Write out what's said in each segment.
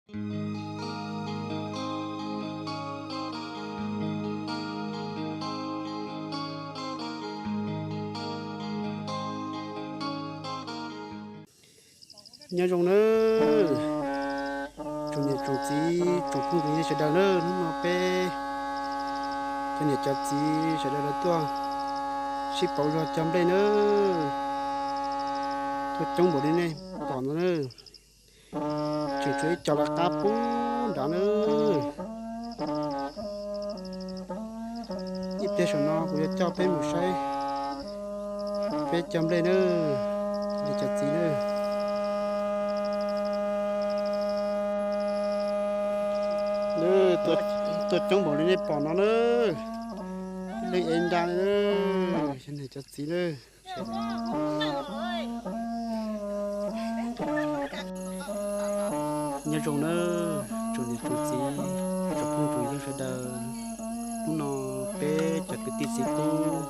Nyob zoo nawb, tsoom niam tsoom txiv tsoom phooj tsoom ywg sawv daws nawb, hnub no peb cov niam cov txiv sawv daws lawv tuaj sib pauv zog cog nplej nawb, tuaj coob npaum li nej pom no nawb. Tseem tshuav ib co lawv qab pub nrad nawb. Ib pliag saum no kuv yuav coj peb mus saib peb cog nplej nawb, niam cov txiv nawb. Tuaj coob npaum li nej pom no nawb, ib leeg ev nra nawb, niam cov txiv nawb. Nyob zoo nawb, tsoom niam tsoom txiv, tsoom phooj tsoom ywg sawv daws, hnub no peb cov kwv tij txiv tub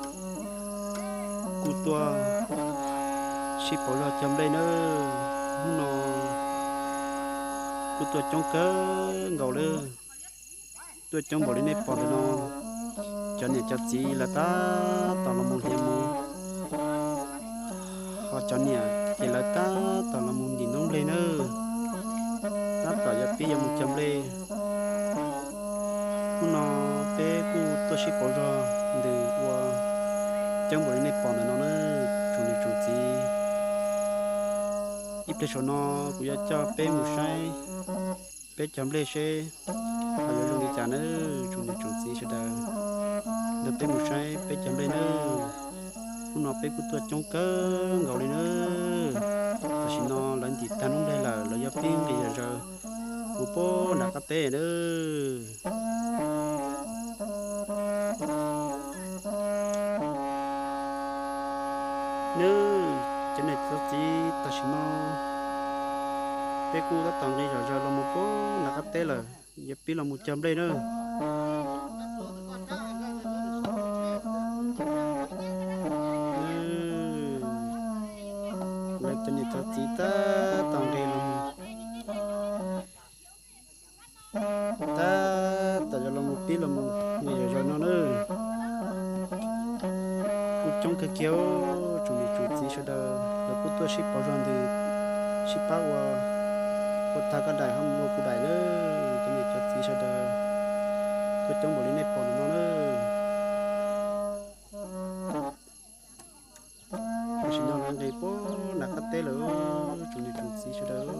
kuj tuaj sib pauv zog cog nplej nawb, hnub no kuj tuaj coob kawg nkaus lawm. Tuaj coob npaum li nej pom ntawm no, cov niam cov txiv lawv tab tom los mus hliav mus, ho cov niam ces lawv tab tom los mus ntim noob nplej nawb, tab tom yuav pib yuav mus cog nplej. Hnub no peb kuj tuaj sib pauv zog ntws ua coob npaum li nej pom ntawm no nawb, tsoom niam tsoom txiv. Ib pliag saum no kuv yuav coj peb mus saib peb cog nplej seb ho yuav zoo li cas nawb, tsoom niam tsoom txiv sawv daws. Ntawm peb mus saib peb cog nplej nawb. Hnub no peb kuj tuaj coob kawg nkaus li nawb. Tam sim no lawv ntim tag noob nplej lawm, lawv yuav pib nqis zom zaws mus puag nram qab teb nawb. Nawb, cov niam cov txiv, tam sim no peb kuj tab tom nqis zom zaws los mus puag nram qab teb lawm, yuav pib los mus cog nplej nawb. Lawv cov niam cov txiv tab tom nqis los mus, tab tom yuav los mus pib los mus nqis zom zaws no nawb. Kuj coob kawg kiag, tsoom niam tsoom txiv sawv daws, lawv kuj tuaj sib pauv zog ntws, sib pab ua, ua tag koj daim ho mus ua kuv daim nawb, cov niam cov txiv sawv daws. Tuaj coob npaum li nej pom ntawm no nawb. Tam sim no lawv nqis puag nram qab teb lawm, tsoom niam tsoom txiv sawv daws.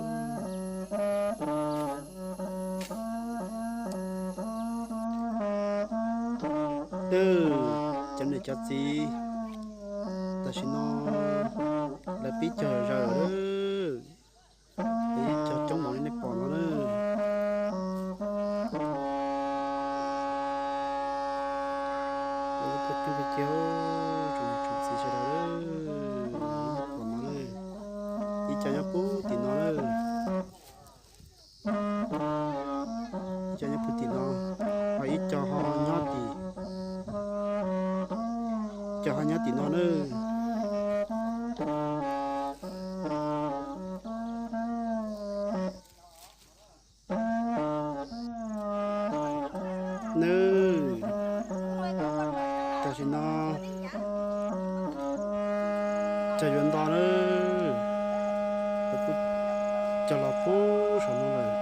Cov niam cov txiv, tam sim no lawv pib cog zom zaws lawm, lawv yeej cog coob npaum li nej pom no nawb. Lawv tuaj coob kawg kiag, tsoom niam tsoom txiv sawv daws, pom no nawb. Ib co nyob puag tim no nawb. Ib co nyob puag tim no, ho ib co ho nyob tim, co ho nyob tim no nawb. Nawb, tam sim no cog yuav nto nawb, lawv kuj cog los puag saum no lawm.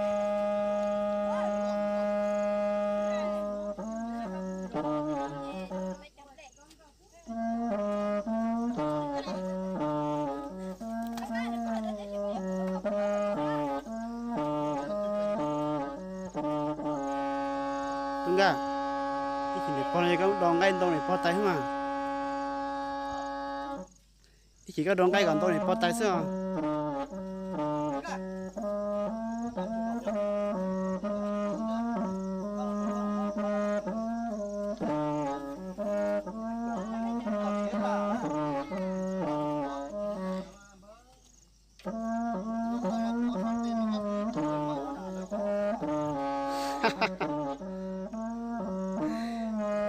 Tub Nkaj, ib chim niam pog no yog koj do nqaij ntau niam pog tais xwb mas. Ib chim koj do nqaij kom ntau niam pog tais xwb os.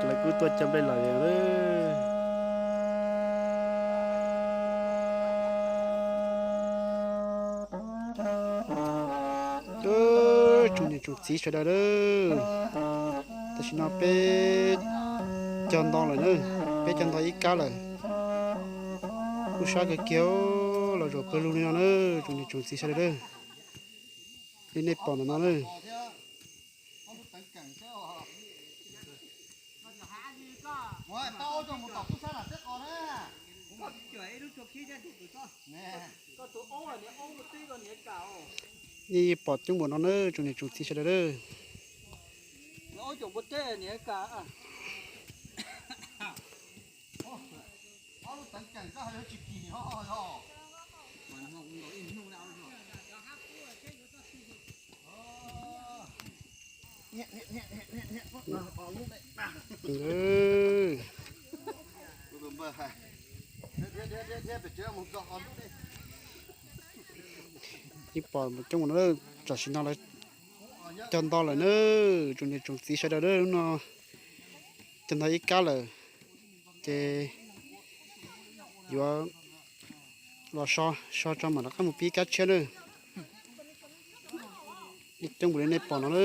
Lawv kuj tuaj cog nplej lawm. Tub Tsoom niam tsoom txiv sawv daws, tam sim no peb cog nto lawm na, peb cog nto ib kab lawm. Kuj sab kawg kiag los zaum pawg lug li no na, tsoom niam tsoom txiv sawv daws, li nej pom ntawm no na. Yeej pom coob npaum no na, tsoom niam tsoom txiv sawv daws. Yeej pom coob npaum no, tam sim no lawv cog nto lawm na, tsoom niam tsoom txiv sawv daws, lub no cog nto ib kab lawm, ces yuav los so, so tso mam rov qab mus pib kab tshiab na. Coob npaum li nej pom no na.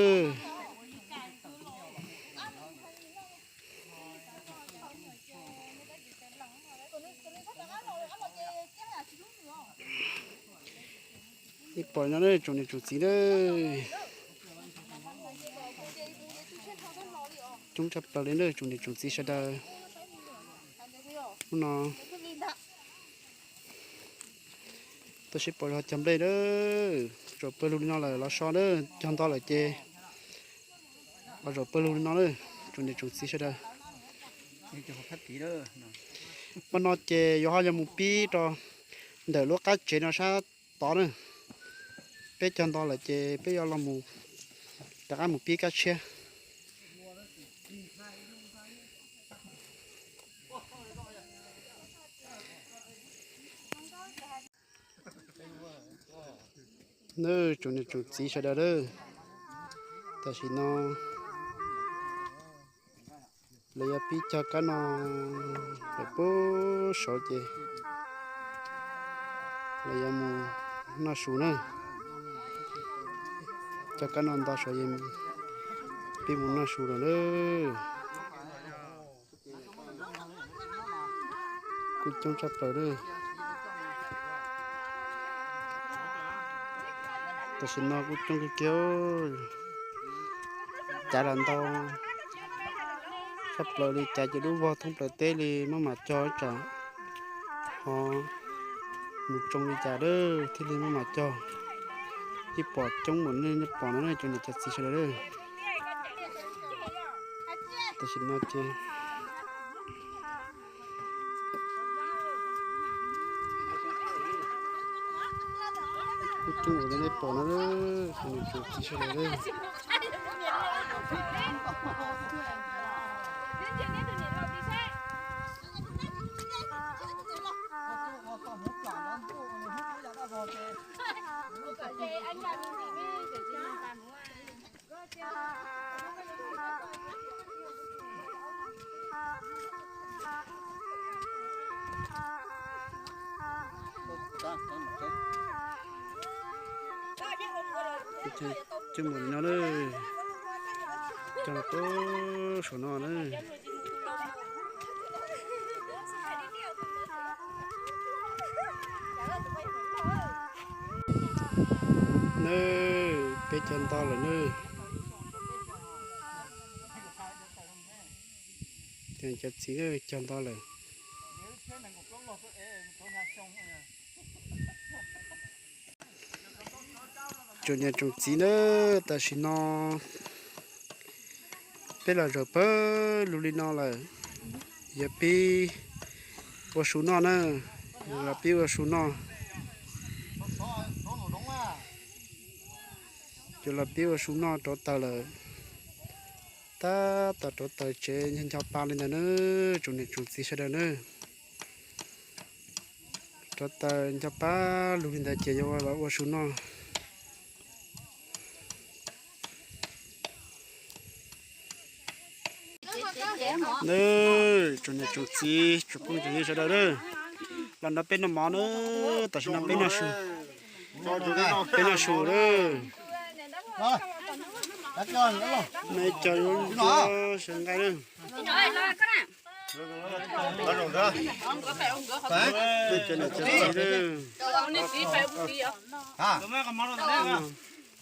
Nej pom no na, tsoom niam tsoom txiv na, coob tshaj plaws li na, tsoom niam tsoom txiv sawv daws. Hnub no tuaj sib pom zog cog nplej na, zaum pawg lug li no lawm los so na, cog nto lawm ces los zaum pawg lug li no na, tsoom niam tsoom txiv sawv daws. Hmo no ces yuav ho yog mus pib rau ntawm lub qab tsev no sab tod na. Peb cog nto lawm ces peb yuav los mus rov qab mus pib kab tshiab. Nawb, tsoom niam tsoom txiv sawv daws, tam sim no lawv yuav pib cog kab no lawm puag saud ces lawv yuav mus noj su na. Cog kab no nto saud es pib mus noj su lawm na. Kuj coob tshaj plaws na. Tam sim no kuj coob kawg kiag, cav los ntau tshaj plaws li, cav ces dub vog thoob plaws teb li maj mam cog tsam ho mus tsoo li cas thiaj li maj mam cog. Yeej pom coob npaum nej pom no na, cov niam cov txiv sawv daws. Tam sim no ces kuj coob npaum li nej pom no, cov niam cov txiv sawv daws. Coj mus li no na, coj los puag saum no na. Nawb, peb cog nto lawm nawb. Cov txiv cog nto lawm. Tsoom niam tsoom txiv nawb, tam sim no peb los zaum pawg lug li no lawm, yuav pib ua su noj na, yuav los pib ua su noj. Yuav los pib ua su noj rauv taws lawm. Tab tom rauv taws tsev ncho pa li ntawd na, tsoom niam tsoom txiv sawv daws na. Rauv taws ncho pa lug li ntawd ces yuav los ua su noj. Nawb, tsoom niam tsoom txiv tsoom phooj tsoom ywg sawv daws na, los nrog peb noj mov na, tam sim no peb noj su, peb noj su na. Neb cov yuav sawv nqaij na. Neb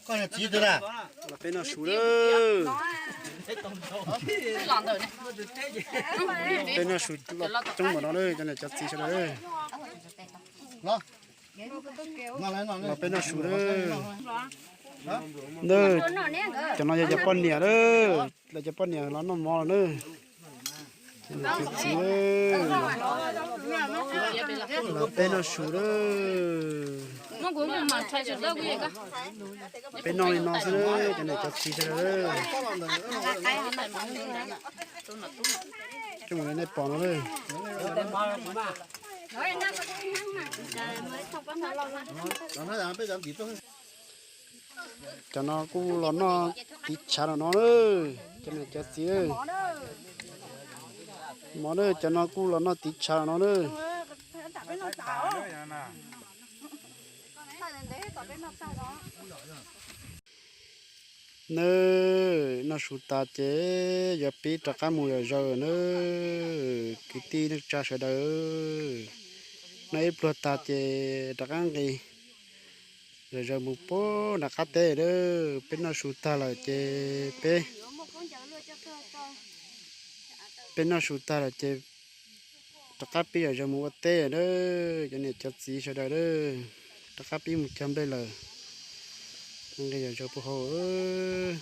cov niam cov txiv na. Los peb noj su na. Peb noj su los coob npaum no na, cov niam cov txiv sawv daws. Los peb noj su na. Nab, cov no yog cov poj niam na, lawv cov poj niam los noj mov lawm na. Cov txiv, los peb noj su na. Peb noj li no xwb na, cov niam cov txiv sawv daws. Coj mus li nej pom no na. Cov no kuj los noj tiv tshav no no na, cov niam cov txiv. Mov na, cov no kuj los noj tiv tshav no na. Nab, noj su tas ces yuav pib rov qab mus yos zaws na. Kwv tij neej tsa sawv daws, noj ib pluag tas ces rov qab nqis yos zaws mus puag nram qab teb na. Peb noj su tag lawm ces peb, peb noj su tag lawm ces rov qab pib yos zaws mus ua teb na. Cov niam cov txiv sawv daws na, rov qab pib mus cog nplej lawm. Nqis yos zaws puag hauv.